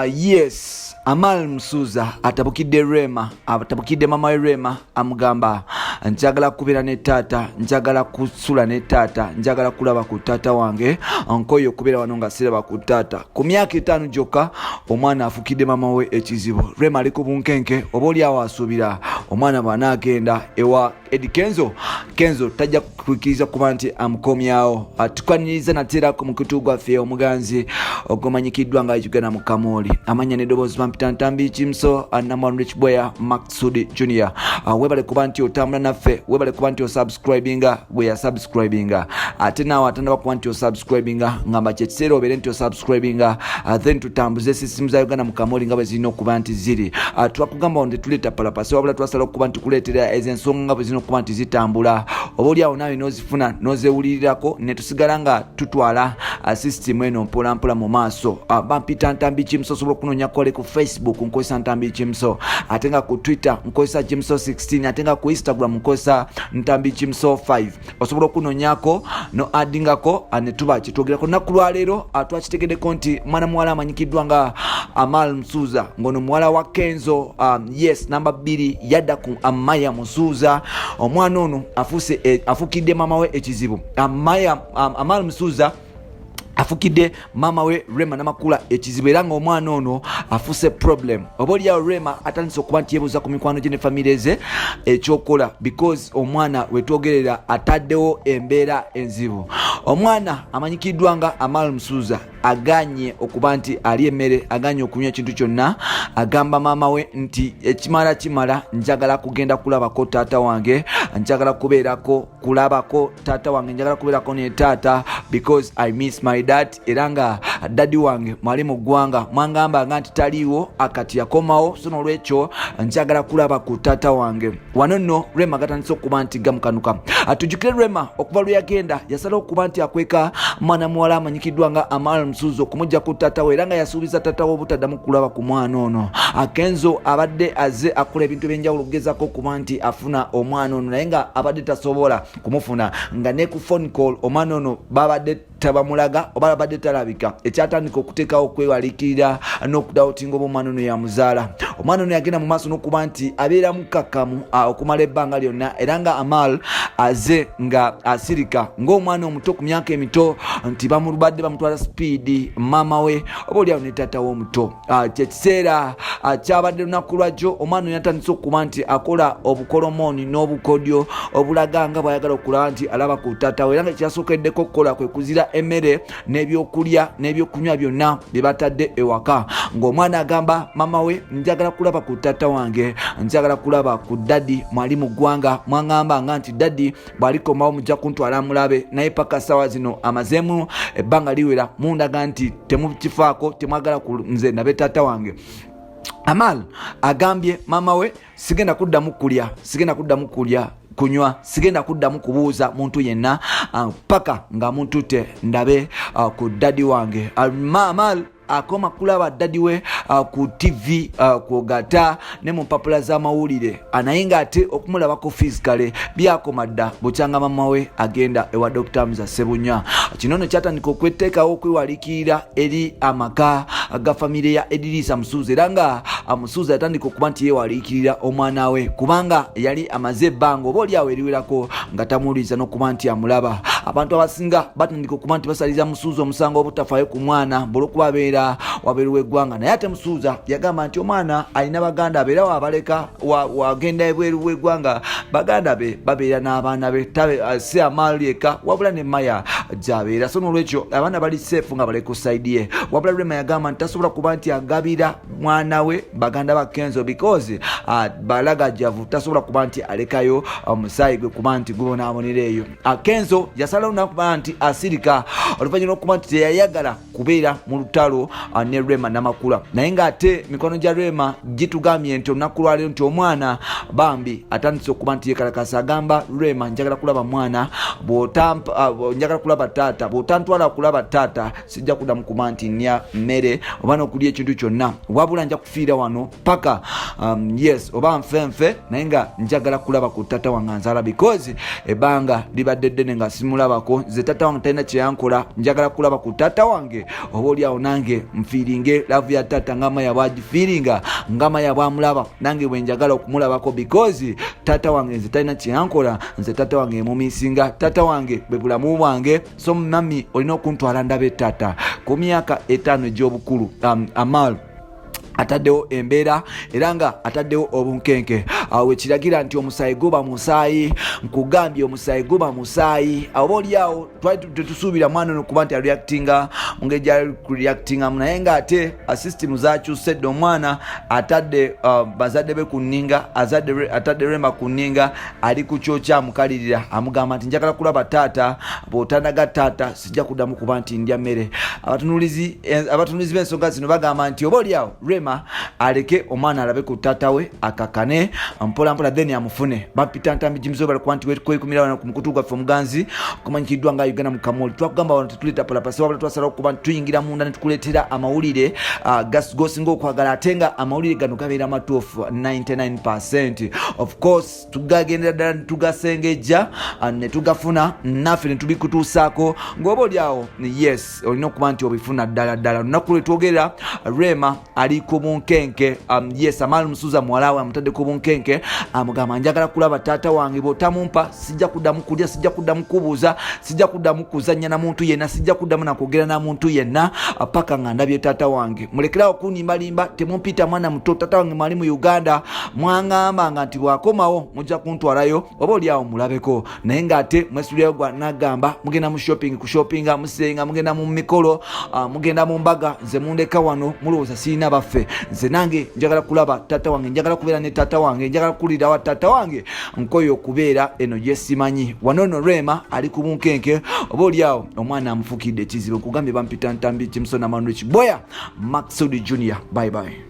Yes, Amal Musuuza atabukidde Rema, atabukidde mama we Rema, amugamba njagala kubeera ne taata, njagala kusula ne taata, njagala kulaba ku taata wange, nkoye okubeera wano nga siraba ku taata. Ku myaka 5 gyokka omwana afukidde mama we ekizibu. Rema ali ku bunkenke, oba oli awo asuubira omwana bw'anaagenda ewa Eddy Kenzo, Kenzo tajja kukkiriza kuba nti amukomyawo. Tukwaniriza nate ku mukutu gwaffe omuganzi ogumanyikiddwa nga Uganda mu Kamooli. Amanya n'eddoboozi bampita Ntambi Kimso, number rich boy Maksudi Junior. Webale kuba nti otambula naffe, webale kuba nti osubscribinga gwe yasubscribinga, ate naawe atandaba kuba nti osubscribinga, ngamba kyekiseera obeere nti osubscribinga, then tutambuze sisitimu za Uganda mu Kamooli nga bwe zirina okuba nti ziri. Twakugamba nti tuleeta palapasi, wabula twasala okuba nti kuleetera ezo ensonga nga bwe zirina okuba nti zitambula, oba oli awo naawe n'ozifuna n'ozewulirirako, ne tusigala nga tutwala sisitimu eno mpola mpola mu maaso. Bampita Ntambi Kimso, osobola okunoonya kole ku Facebook nkozesa Ntambi Kimso, ate nga ku Twitter nkozesa Kimso 16, ate nga ku Instagram nkozesa Ntambi Kimso 5. Osobola okunoonyako no addingako ne tuba kyetwogerako. Lunaku lwaleero twakitegeddeko nti mwana muwala amanyikiddwa nga Amal Musuuza, ng'ono muwala wa Kenzo, yes, namba 2 yadda ku Amaya Musuuza. Omwana ono afuuse afukidde maama we ekizibu. Amal Musuuza afukidde maama we Rema Namakula ekizibu, era ng'omwana ono afuuse problem. Oba oliawo Rema atandise okuba nti yeebuuza ku mikwano gye ne famire ze ekyokukola, because omwana wetwogerera ataddewo embeera enzibu. Omwana amanyikiddwa nga Amal Musuuza aganye okuba nti ali emmere, aganye okunywa ekintu kyonna. Agamba maama we nti ekimala kimala, njagala kugenda kulabako taata wange, njagala kubeerako kulabako taata wange, njagala kubeerako ne taata because I miss my dad. Era nga daddy wange mwali mu ggwanga, mwangamba nga nti taliiwo, akati yakomawo, so n'olwekyo njagala kulaba ku taata wange. Wano nno Rema gatandise okuba nti gamukanuka. Tujjukire Rema okuva lwe yagenda yasala okuba nti akweka mwana muwala amanyikiddwa nga Amal Musuuza okumujja ku taata we, era nga yasuubiza taata we obutaddamu kulaba ku mwana ono. Kenzo abadde aze akola ebintu ebyenjawulo okugezako okuba nti afuna omwana ono, naye nga abadde tasobola kumufuna, nga ne ku phone call omwana ono babadde tabamulaga oba babadde talabika, ekyatandika okuteekawo okwewaliikirira n'okudoubtinga oba omwana ono yamuzaala. Omwana ono yagenda mu maaso n'okuba nti abeera mukkakkamu okumala ebbanga lyonna, era nga Amal aze nga asirika ng'omwana omuto ku myaka emito nti bamubadde bamutwala sipiidi maama we oba oliawo ne taata we omuto. Kyekiseera kyabadde lunaku lwajjo omwana oyo yatandise okuba nti akola obukolomooni n'obukodyo obulaga nga bw'ayagala okulaba nti alaba ku taata we, era nga kyeyasookeddeko okukola kwe kuzira emmere n'ebyokulya n'ebyokunywa byonna bye batadde ewaka, ng'omwana agamba maama we njagala kulaba ku taata wange, njagala kulaba ku daddy mwali mu ggwanga, mwaŋŋamba nga nti daddy bw'alikomawo mujja kuntwala mulabe, naye paka ssaawa zino amazeemu ebbanga liwera mundaga nti temukifaako, temwagala nze nabe taata wange. Amal agambye maama we sigenda kuddamu kulya, sigenda kuddamu kulya kunywa, sigenda kuddamu kubuuza muntu yenna paka nga muntute ndabe ku daddy wange. Amal akoma kulaba daddy we ku TV, kwogata ne mu mpapula z'amawulire, naye ng'ate okumulabako physically byakoma dda bukyanga mama we agenda ewa Dr. Hamza Sebunya. Kino nno kyatandika okweteekawo okwewaliikirira eri amaka ga famire ya Edirisa Musuuza, era nga Musuuza yatandika okuba nti yeewaliikirira omwana we, kubanga yali amaze ebbanga oba oli awo eriwerako nga tamuwuliriza n'okuba nti amulaba. Abantu abasinga batandika okuba nti basaliriza Musuuza omusango obutafaayo ku mwana olw'okuba abeera wabweru w'eggwanga, naye ate Musuuza yagamba nti omwana alina baganda be era wabaleka wagenda ebweru w'eggwanga, baganda be babeera n'abaana be, si Amal yekka wabula ne Maya gy'abeera, so n'olwekyo abaana bali safe nga bali ku side ye. Wabula Rema yagamba nti tasobola kuba nti agabira mwana we baganda ba Kenzo because balagajavu, tasobola kuba nti alekayo omusaayi gwe kuba nti gubonaabonera eyo. Kenzo yasalawo nakuba nti asirika oluvannyuma lw'okuba nti teyayagala kubeera mu lutalo ne Rema Namakula, naye ng'ate mikwano gya Rema gitugambye nti olunaku lwaleero nti omwana bambi atandise okuba nti yekalakasa, agamba Rema njagala kulaba mwana, njagala kulaba taata, bw'otantwala kulaba taata sijja kuddamu kuba nti nnya mmere oba n'okulya ekintu kyonna, wabula nja kufiira wano paka yes oba nfenfe, naye nga njagala kulaba ku taata wange anzaala because ebbanga libadde ddene nga simulaba. simulabako. Nze taata wange talina kyeyankola, njagala kulaba ku taata wange, oba oliawo nange nfiiringe love ya taata nga Maya bwagifiiringa, nga Maya bwamulaba, nange bwe njagala okumulabako, because taata wange nze talina kyeyankola. Nze taata wange emumisinga, taata wange bwe bulamu bwange. So mummy, olina okuntwala ndabe taata. Ku myaka 5 egy'obukulu, Amal ataddewo embeera era nga ataddewo obunkenke. Awo wekiragira nti omusaayi guba musaayi. Nkugambye, omusaayi guba musaayi. Oba oliawo twali tetusuubira mwana ono kuba nti areactinga mu ngeri gyali kureactingamu, naye ngaate system zakyuse dde. Omwana atadde bazadde be ku nninga, atadde Rema ku nninga, ali ku kyokya, amukalirira, amugamba nti njagala kulaba taata, bw'otandaga taata sijja kuddamu kuba nti ndya mmere. Abatunulizi b'ensonga zino bagamba nti oba oliawo Rema aleke omwana alabe ku taata we, akakane mpolampola, then amufune. Bapita Ntambi Jimzo, balikuba nti kwekumira wano ku mukutu gwaffe omuganzi okumanyikiddwa nga Uganda mu Kamoli. Twakugamba wano tetuleeta palapasi, wabula twasalawo okuba nti tuyingira munda ne tukuleetera amawulire gosinga okwagala, ate nga amawulire gano gabeera matuufu 99. Of course tugagendera ddala tugasengejja ne tugafuna naffe ne tubikutuusaako, ng'oba oliawo yes, olina okuba nti obifuna ddala ddala. Olunaku lwe twogera, Rema ali ku bunkenke. Yes, Amal Musuuza muwala we amutadde ku bunkenke, amugamba njagala kulaba taata wange, bw'otamumpa sijja kuddamu kulya, sijja kuddamu kubuuza, sijja kuddamu kuzannya na muntu yenna, sijja kuddamu nakwogera na muntu yenna paka nga ndabye taata wange. Mulekerawo kunimbalimba, temumpita mwana muto. Taata wange mwali mu Uganda, mwaŋŋambanga nti bw'akomawo mujja kuntwalayo, oba oliawo mulabeko, naye ng'ate mwesulirayo gwa nagamba mugenda mu shopping, ku shoppinga, musenga, mugenda mu mikolo, mugenda mu mbaga, nze mundeka wano. Mulowooza sirina baffe? Nze nange njagala kulaba taata wange, njagala kubeera ne taata wange, njagala kukulirawa taata wange, nkoyo okubeera eno gyesimanyi. Wano no Rema ali ku bunkenke, oba oliawo omwana amufukidde ekizibu. Nkugambye, bampita Ntambi Kimusona Manrich Boya Maxud Junior. Bye bye.